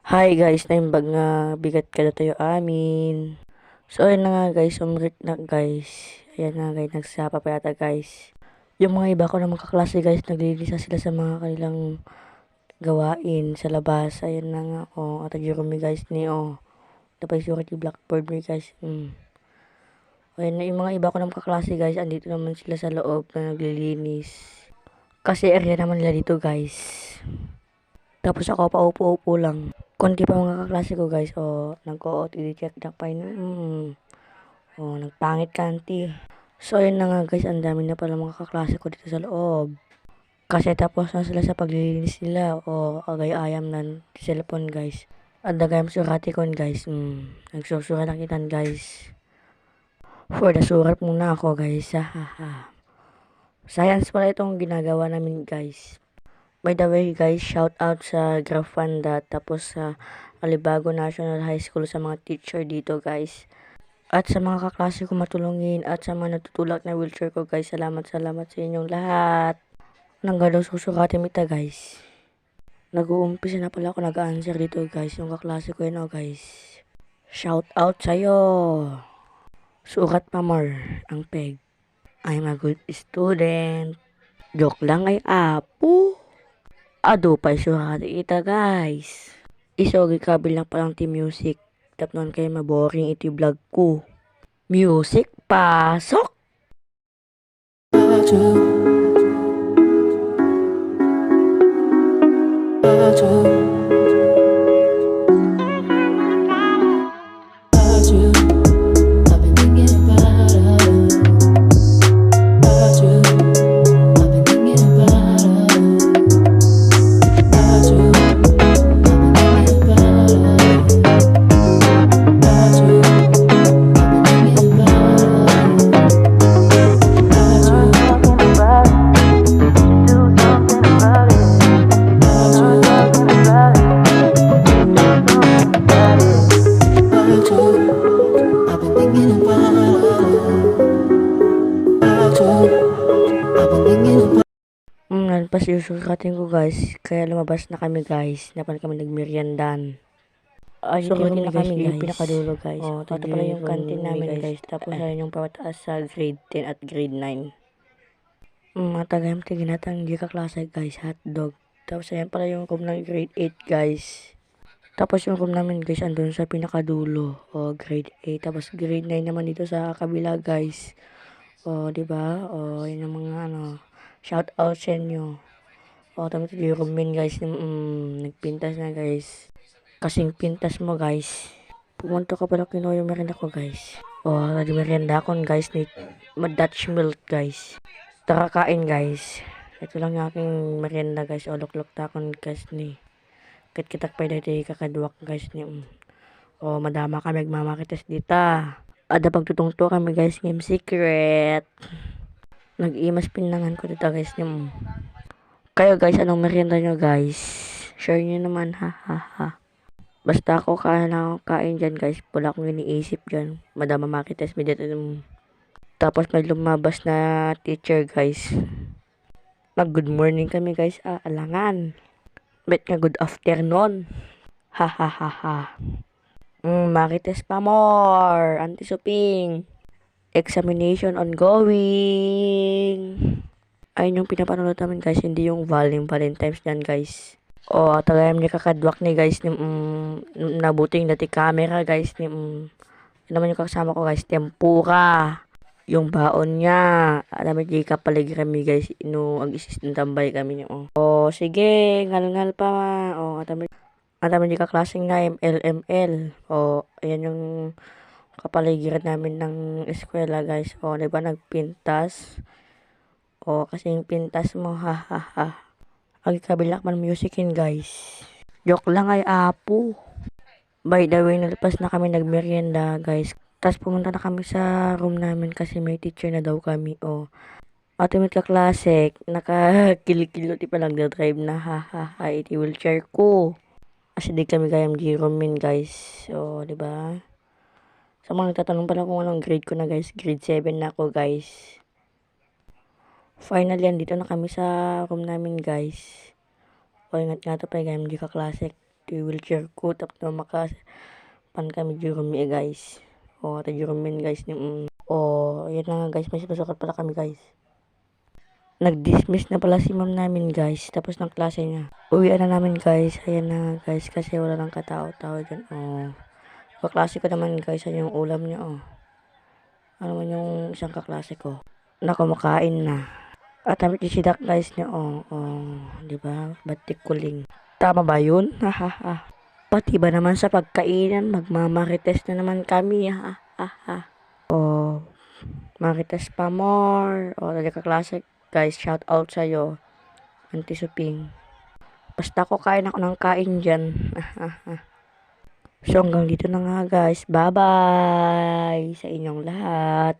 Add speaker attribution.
Speaker 1: Hi guys, naimbag nga bigat kada tayo amin. So ayun na nga guys, umrit na guys. Ayan na guys, nagsapa pa yata guys. Yung mga iba ko namang kaklase guys, naglilisa sila sa mga kanilang gawain sa labas. Ayan na nga, at Jeremy guys ni Tapos surat yung blackboard mo guys. Ayun na yung mga iba ko namang kaklase guys, andito naman sila sa loob na naglilinis. Kasi area naman nila dito guys. Tapos ako paupo-upo lang. Konti pa mga kaklase ko guys, nag-OOTD check na pa yun. Nagpangit kanti. So ayun na nga guys, ang dami na pala mga kaklase ko dito sa loob. Kasi tapos na sila sa paglilinis nila, agay-ayam na cellphone guys. At dagayam surati kon guys, nagsusura na kitan guys. For the surat muna ako guys, ha. Science pala itong ginagawa namin guys. By the way guys, shout out sa Grafanda tapos sa Alibago National High School sa mga teacher dito guys. At sa mga kaklase ko matulungin at sa mga natutulak na wheelchair ko guys, salamat sa inyong lahat. Nanggaw susukatin mita guys. Nag-uumpisa na pala ako nag-answer dito guys, yung kaklase ko yun guys. Shout out sa'yo. Sukat pa more ang peg. I'm a good student. Joke lang ay apo. Ado pa suhati ita guys. Isogi kabil lang palang ti music. Tapnon kayo maboring iti vlog ko. Music pasok! Nalpas yung sukatin ko guys, kaya lumabas na kami guys, napan kami nagmeriendan. So hindi na kami guys, yung pinakadulo guys. Ito pala yung canteen namin guys, tapos ayun yung pataas sa grade 10 at grade 9. Matagayam tiginatang di kaklase guys, hotdog. Tapos ayan pala yung room ng grade 8 guys. Tapos yung room namin guys, andun sa pinakadulo, grade 8. Tapos grade 9 naman dito sa kabila guys. Diba? Yun yung mga shout out sa inyo. Tama ito yung room guys, nagpintas na guys. Kasing pintas mo guys. Pumunta ka pala kinuha yung merienda ko guys. Nag-merienda akong guys ni Dutch milk guys. Tara kain guys. Ito lang yung aking merienda guys. Luklok ta akong guys ni. Kitak pa dito kakadwak guys ni. Madama kami magmamakitas dita. Ada pagtutungto kami guys game secret. Nag-imas pinangan ko dito guys ni. Kayo guys, anong merienda nyo guys? Share nyo naman ha. Basta ako kain dyan guys. Wala akong iniisip dyan. Madama makitas me dito. Tapos may lumabas na teacher guys. Good morning kami guys. Alangan. Bet nga good afternoon. Ha. Makitas pa more. Anti-suping. Examination ongoing. Ayun yung pinapanood namin guys. Hindi yung Valentine's yan guys. Tagayam ni kakadwak ni guys. Nabuting dati camera guys. Yun naman yung kasama ko guys. Tempura. Yung baon niya. Alam mo, di ka paligrami guys. Ag-isistin tambay kami niyo. Sige. Ngal-ngal pa. Atama di ka klaseng na ML. Ayan yung kapaligiran namin ng eskwela guys. Diba nagpintas? Kasing pintas mo. Ha. Agkabilak man musicin guys. Joke lang ay apo. By the way, nalpas na kami nagmerienda guys. Tapos pumunta na kami sa room namin kasi may teacher na daw kami. Ultimate ka classic. Nakakilot-kilot pa lang drive na ha. Iti wheelchair ko. Kasi di kami kayang G-room guys. Diba? Sa mga nagtatanong pala kung anong grade ko na guys. Grade 7 na ako guys. Finally, andito na kami sa room namin guys. Ingat nga to pa gayam di ka classic. Ito yung wheelchair ko. Tapos na pan kami Jerome guys. O, ito Jerome guys. Yan na nga guys. May sinusukat pala kami guys. Nag-dismiss na pala si ma'am namin guys. Tapos ng klase niya. Uwian na namin guys. Ayan na nga guys. Kasi wala nang katao-tao dyan. Kaklase ko naman guys. Ano yung ulam niya Ano man yung isang kaklase ko. Nakumakain na. At damit yung sidak guys niya. Diba? Batik kuling. Tama ba yun? Pati ba naman sa pagkainan, magmamarites na naman kami, marites pa more. Dali ka klase, guys, shout out sa'yo. Auntie Suping. Basta ako kain ako ng kain dyan. So, hanggang dito na nga, guys. Bye-bye sa inyong lahat.